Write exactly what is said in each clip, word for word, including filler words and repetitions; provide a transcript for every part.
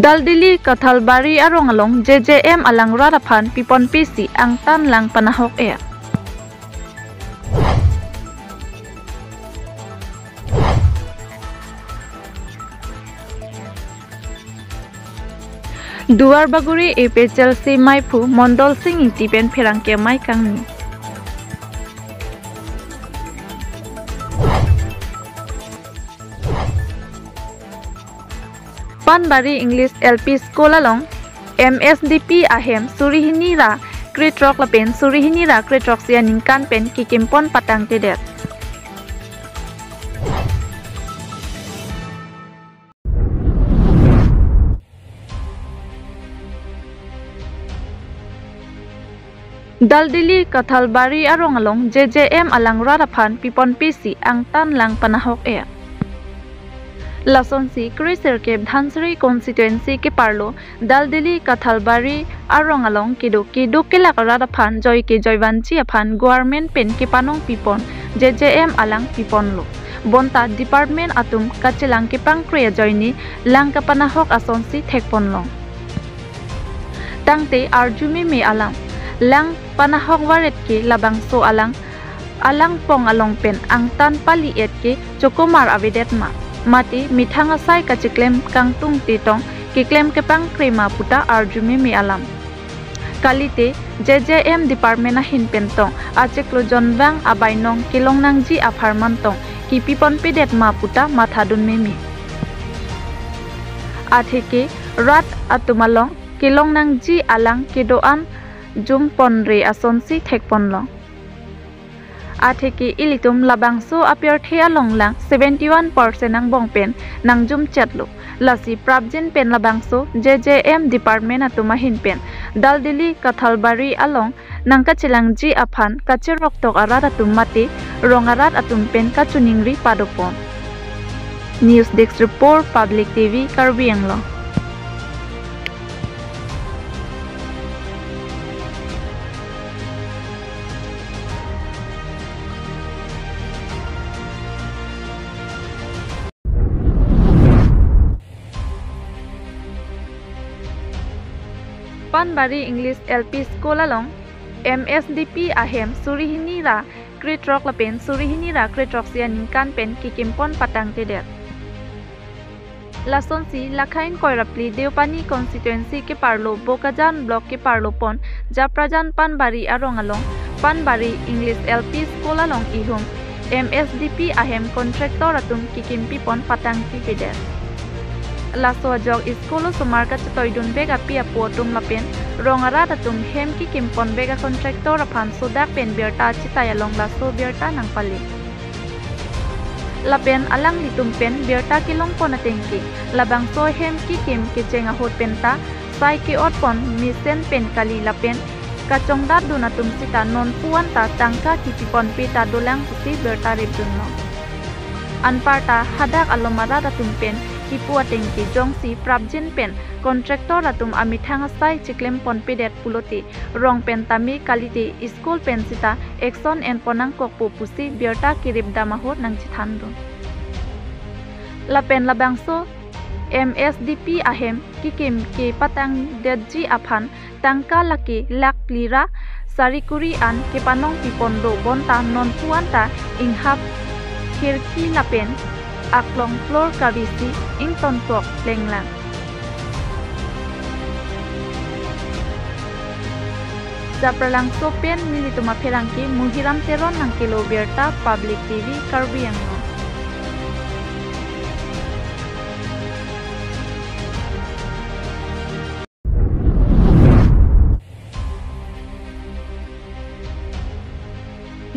Daldili Kathalbari arong along J J M alang rat aphan piponpe si angtan lang panahok-et. Duarbagori A P H L C maiphu Mondol Sing Ingti pen pherangke amei kangni. Panbari English L P School along M S D P ahem suri hini ra krethrok lapen suri hini ra krethrok isi aningkan pen kikimpon patangtedet. Daldili Kathalbari arong along J J M alang rat aphan piponpe si angtan lang panahok-et. Lasonsi kre sirkep Dhansiri constituency keparlo Daldili Kathalbari arong along kedo keduk kelak arat aphan joike joivanji aphan government pen kepanong pipon J J M alang piponlo. Bonta department atum kachelang kepangkre ajoine lang kapanahok asonsi thekponlong. Tangte arjumeme alam, lang panahok varet ke labangso alang, alang pong along pen angtan pali-et ke chokomar avedet ma, mate methang asai kachiklem kangtung tetong keklem kepangkre ma puta arjumeme alam. Kalite J J M department ahin pen tong achiklo jonvang abainong kelong nangji apharman tong kipiponpedet ma puta mathadun meme. Atheke rat atum along kelong nangji alang kedo-an jumponre asonsi thekponlong. Atheke ilitum labangso apirthe along lang seventy one percent angbong pen nangjumchetlo. Lasi prapjin pen labangso J J M department atum ahin pen Daldili Kathalbari along nangkachelangji aphan kacheroktok arat atum mate rong arat atum pen kachiningri padopon. News Desk Report, Public T V, Karbi Anglong. Panbari English L P School along M S D P ahem suri hini ra krethrok lapen suri hini ra krethrok isi aningkan pen kikimpon patangtedet. Lasonsi lakha ingkoi ra phli Deopani constituency keparlo Bokajan block keparlo pon Japrajan Panbari arong along Panbari English L P School along ihum M S D P ahem contractor atum kikimpipon patangpipedet. Laso ajok school osomar kachetoidun bek api apo atum lapen rong arat atum hem kikimpon bek a contractor aphan sodak pen birta chitai along laso birta nangpale. Lapen alanglitum pen birta kelongpon atengke labangso hem kikim kecheng ahut penta sai ke-otpon mesen pen kali lapen kachongdatdun atum sita nonpu anta tangka kipiponpe ta dolang pusi birta ripdunlo. Anparta hadak alom arat atum pen kipu atengke jongsi prapjin pen contractor atum amethang asai chiklemponpedet pulote rong pen tame kalite school pen sita action enpon nangkokpo pusi birta keripdam ahut nangchethandun. Lapen labangso M S D P ahem kikim kepatangdetji aphan tangka lake lakh phli ra sari kuri an kepanong piponlo bonta nonpu anta inghap khirki lapen aklong floor kavisi ingtonkok plenglang. Japralangso pen nelitum apherangke Muhiram Teron nangkelo birta, Public T V Karbi Anglong.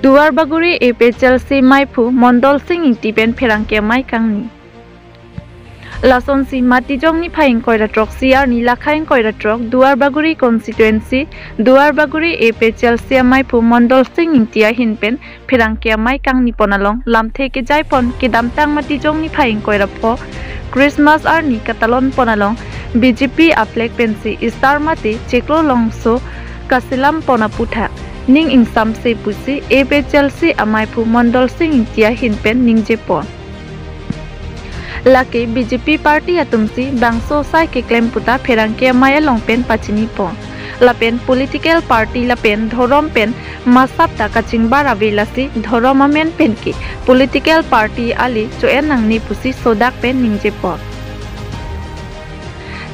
Duarbagori A P H L C maiphu Mondol Sing Ingti pen pherangke amei kangni. Lasonsi Matijong niphai ingkoi ra throksi arni lakha ingkoi ra throk Duarbagori constituency, Duarbagori A P H L C amaiphu Mondol Sing Ingti ahin pen pherangke amei kangnipon along lamthe kejaipon kedamtang Matijong niphai ingkoi ra pho Christmas arni katalonpon along B J P a flag pensi Star mate chiklo longso kasilampon aputhak ning ingsamse pusi A P H L C amaiphu Mondol Sing Ingti ahin pen ningjepon. Lake B J P party atumsi bangso asai keklem puta pherangke amei along pen pachinipo. Lapen political party lapen dhorom pen masap ta kachingbar ave, lasi dhorom amen penke political party kali cho-en nangne pusi sodak pen ningjepo.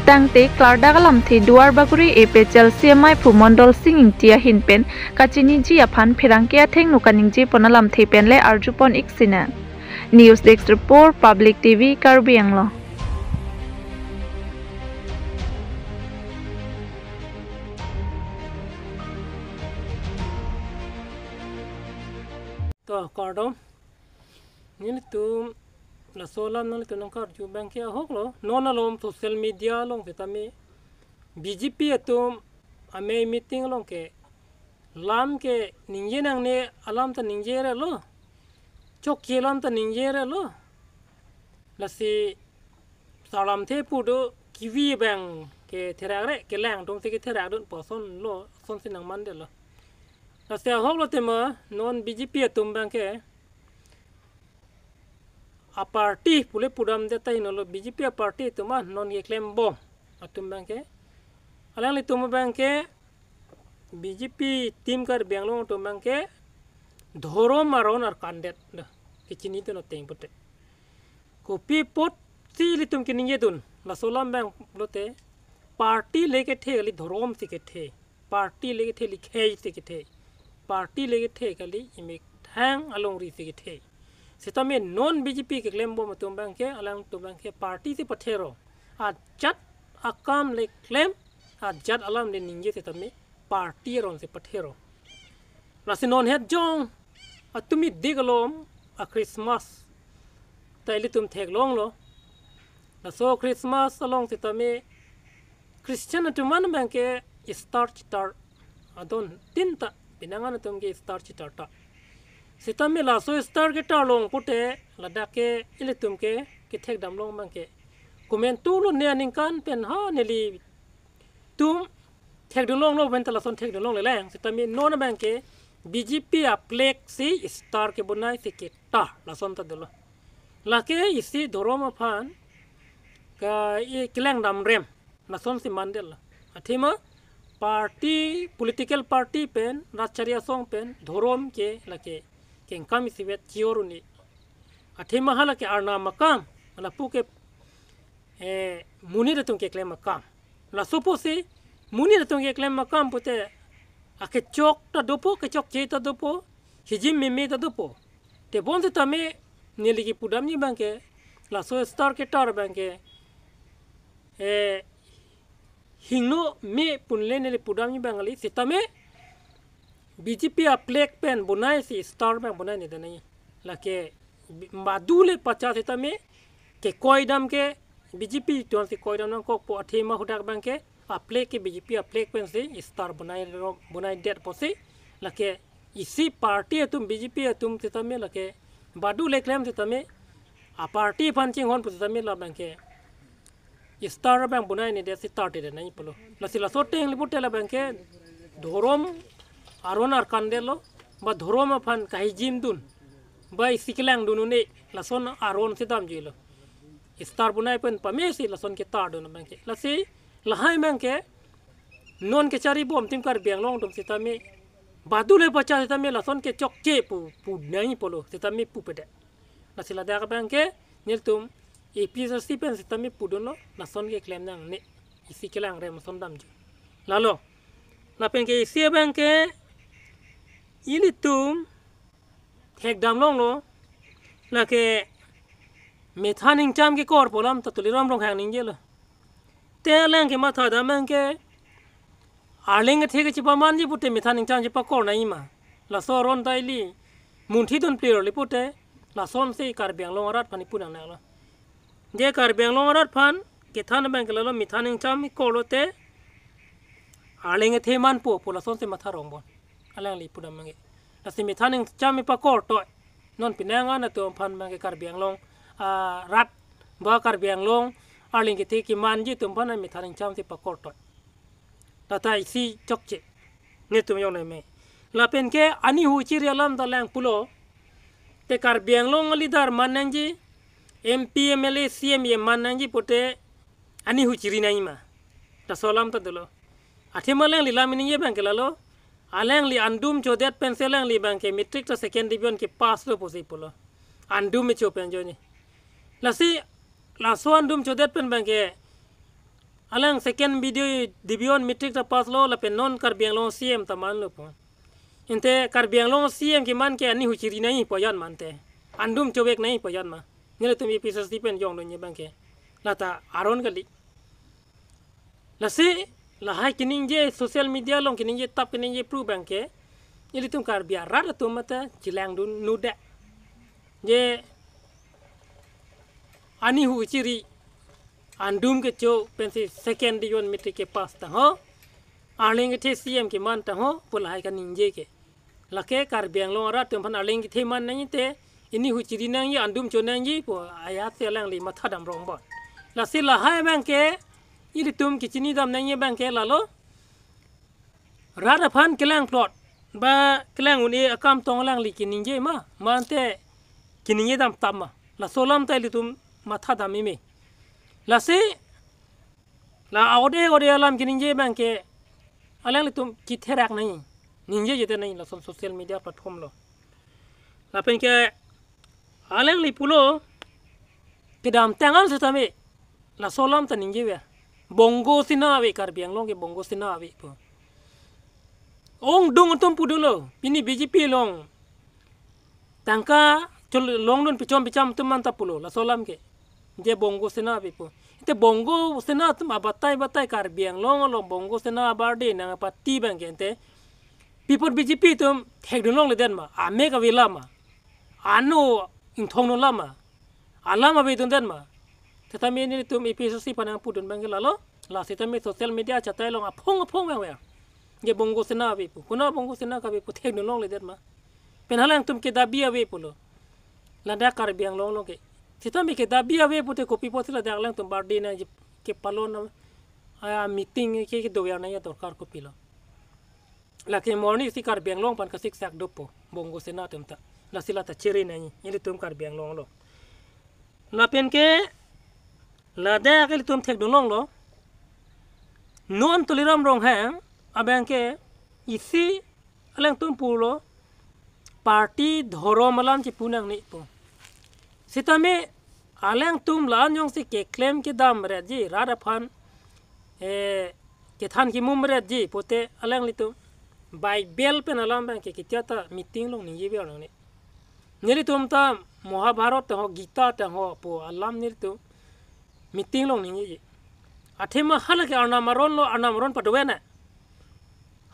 Tangte klardak alamthe Duarbagori A P H L C amaiphu Mondol Sing Ingti ahin pen kachiniji aphan pherangke athengno kaningjepon alamthe pen le arjupon-ik sinang. News Desk Report, Public T V, Karbi Anglong. To, kardom. Nelitum laso alam nanglitum nangkarju abangke ahoklo. Non alom social media along setame B J P atum amei meeting along ke lam ke ningje nangne alam ta ningjere lo. Chokche alam ta ningjere lo. Lasi salamthe pu do, kivi abangke therakre, kelang atumsi ketherak dunpo, lasonlo, lasonsi nangmandetlo. Lasi ahoklo tema non B J P atum abangke aparty pule pudamdet tahai nolo, B J P aparty atum a non keklembom atum abangke. Alanglitum abangke B J P team Karbi Anglong atum abangke dhorom aron arkandet, dah, kechinidun ateng pute. Kopi apotsi ilitum keningjedun, laso alam abang pulote, party le kethe kali, dhorom si kethe. Party le kethe kali, khei si kethe. Party le kethe kali, imethang alongri si kethe. Setame non B J P keklembom atum abangke, alangtum abangke party si pathero. Ajat akam le klem, ajat alam le ningje setame party aron si pathero. Lasi non het jong atumi dik alom a-Christmas ta ilitum theklonglo. Laso Christmas along setame Christian atum an abangke Easter chetar adon tin ta, pinangan atum ke Easter chetar ta. Setame laso Easter chetar along pute ladak ke ilitum ke kethekdam long abangke komantu lo, ne aningkan pen ha nelitum thekdun longlo pen ta lason thekdun longle lang. Setame non abangke B J P a-flag si Easter kebonai si chetar, lason ta dolo. Lake isi dhorom aphan ke-, i-, kelangdam rem, lasonsi mandetlo. Athema party, political party pen, rachari asong pen dhorom ke lake kengkam isivet chi-or un-e. Athema hala ke Arnam akam, lapu ke, eh, monit atum keklem akam. Laso apotsi monit atum keklem akam pute akechok ta dopo, kechokche ta dopo, hijim meme ta dopo. Tebon setame neli kepudamji abangke, laso Easter chetar abangke, eh, hingno me pu le neli pudamji abang kali, setame B J P a-flag pen bonai si Easter abang bonai nedet nangji. Lake bi-, badu le pacha setame kekoidam ke B J P atum si koidam nangkokpo, athema hadak abangke a-flag ke B J P a-flag pensi Easter bonai ro-, bonaidet apotsi, lake isi party atum, B J P atum setame lake badu le klem setame a-party aphan chinghon pu setame labangke Easter abang bonai nedet si tartedet nangji pulo. Lasi laso ateng le pute labangke dhorom aron arkandetlo, ba dhorom aphan kahijimdun, ba isi kelangdun un-e, lason aron si damjuilo. Easter bonai pen pamesi lason ketardun abangke. Lasi lahai abangke non kecharibom tim Karbi Anglong atum setame badu le pacha setame lason kechokche pu, pu nangji pulo, setame pupedet. Lasi ladak abangke nelitum A P H L C pen setame pudunlo, lason keklem nangne, isi kelang rem ason damju. Lalo, lapen ke isi abangke ilitum thekdam longlo, lake metha ningcham kekor pu alam ta Tuliram Ronghang ningjelo. Te alang kemathadam abangke arleng kethe ke chepamanji pute metha ningcham chepakor nangji ma. Laso aron ta ili munthi dunplir le pute, lasonsi Karbi Anglong arat aphan ipu nangnelo. Je Karbi Anglong arat aphan kethan abangke lalo, metha ningcham ikorlote arleng kethe manpo pu lasonsi matha rongbom. Alangli pudam abangke. Lasi metha ningcham ipakor toi. Non pinangan atum aphan abangke Karbi Anglong, ah, rat ba Karbi Anglong arleng kethe kemanji atum aphan metha ningcham si pakor toi. Lata isi chokche. Netum yong nai me. Lapen ke ani huchiri alam ta lang pulo. Te Karbi Anglong a-leader man nangji, M P, M L A, C M yeman nangji pute ani huchiri nangji ma. Laso alam ta dolo. Athema alangli lam ningje abang ke lalo. Alangli andum chodet pensi alangli abang ke matric ta second division kepass lo pusi pulo. Andum me cho pen ajoine. Lasi laso andum chodet pen abang ke alang second video division matric ta pass lo lapen non Karbi Anglong C M ta manlo pu. Ante Karbi Anglong C M keman ke ani huchiri nangji pu ajat ma ante. Andum chovek nangji pu ajat ma. Nelitum A P H L C pen jongdunji abang ke lata aron kali. Lasi lahai keningje social media along keningje tap keningje pru abang ke ilitum Karbi arat atum mate chelangdun nude. Je ani huchiri andum kecho pensi second division matric kepass tangho. Arleng kethe C M keman tangho pu lahai kaningje ke. Lake Karbi Anglong arat atum aphan arleng kethe man nangji te, ani huchiri nangji, andum cho nangji pu ajat si alangli matha dam rong bon. Lasi lahai abang ke ilitum kechini dam nangji abang ke lalo. Rat aphan kelang plot ba kelang un-e akam tong alangli keningje ma, ma ante keningje dam tap ma. Laso alam ta ilitum matha dam meme. Lasi la ode ode alam keningje abang ke alanglitum ketherak nangji, ningjeje te nangji lason social media platform lo. Lapen ke alangli pulo kedamtang an setame laso alam ta ningje ave. Bongo Sena ave, Karbi Anglong ke Bongo Sena ave pu. Ongdung atum pudunlo, pini B J P along tangka chol longdun pichom picham atum anta pulo laso alam ke. Je Bongo Sena ave pu. Ante Bongo Sena atum abatai batai Karbi Anglong along Bongo Sena abardi nang apati abang ke ante pi apot B J P atum thekdun longledet ma, amek ave alam ma, ano ingthong no alam ma, alam avedundet ma. Setame nelitum A P H L C aphan nangpudun abang ke lalo. La setame social media chatai along aphong aphong vang vang. Je Bongo Sena ave pu. Konat Bongo Sena kave pu thekdun longledet ma. Pen halangtum ke dabi ave pulo. Ladak Karbi Anglong along ke. Setame ke dabi ave pute kopi apotsi ladak alangtum bardi nangji kepalon a meeting ke kedo ya nangji adorkar kopilo. Lake morning si Karbi Anglong aphan kasiksak dopo Bongo Sena atum ta. Lasi lata chere nangji ilitum Karbi Anglong along. Lapen ke ladak ilitum thekdun longlo. Non Tuliram Ronghang abang ke isi alangtum pulo party dhorom alam chipu nangne pu. Setame alangtum la-an jongsi keklem kedam retji, rat aphan eh, kethan kemum retji pute alanglitum Bible pen alam abang ke ketia ta meeting along ningje ave nangne. Nelitum ta Mahabharat tangho, Gita tangho pu alam nelitum meeting along ningjeje. Athema halake Arnam aron lo, Arnam aron padoven na.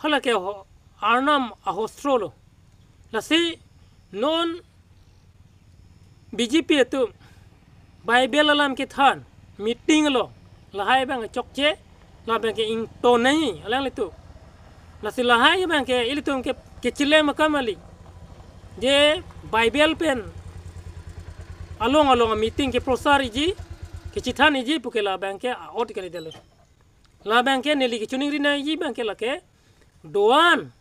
Halake ho, Arnam ahostro lo. Lasi non B J P atum Bible alam kethan meeting lo, lahai abang chokche, labang ke ingtonai alanglitum. Lasi lahai abang ke ilitum ke kechilem akam kali. Je Bible pen along along meeting keprosar iji, kechethan iji puke labang ke aot kali dele. Labang ke neli kechoningri nangji abang ke lake do-an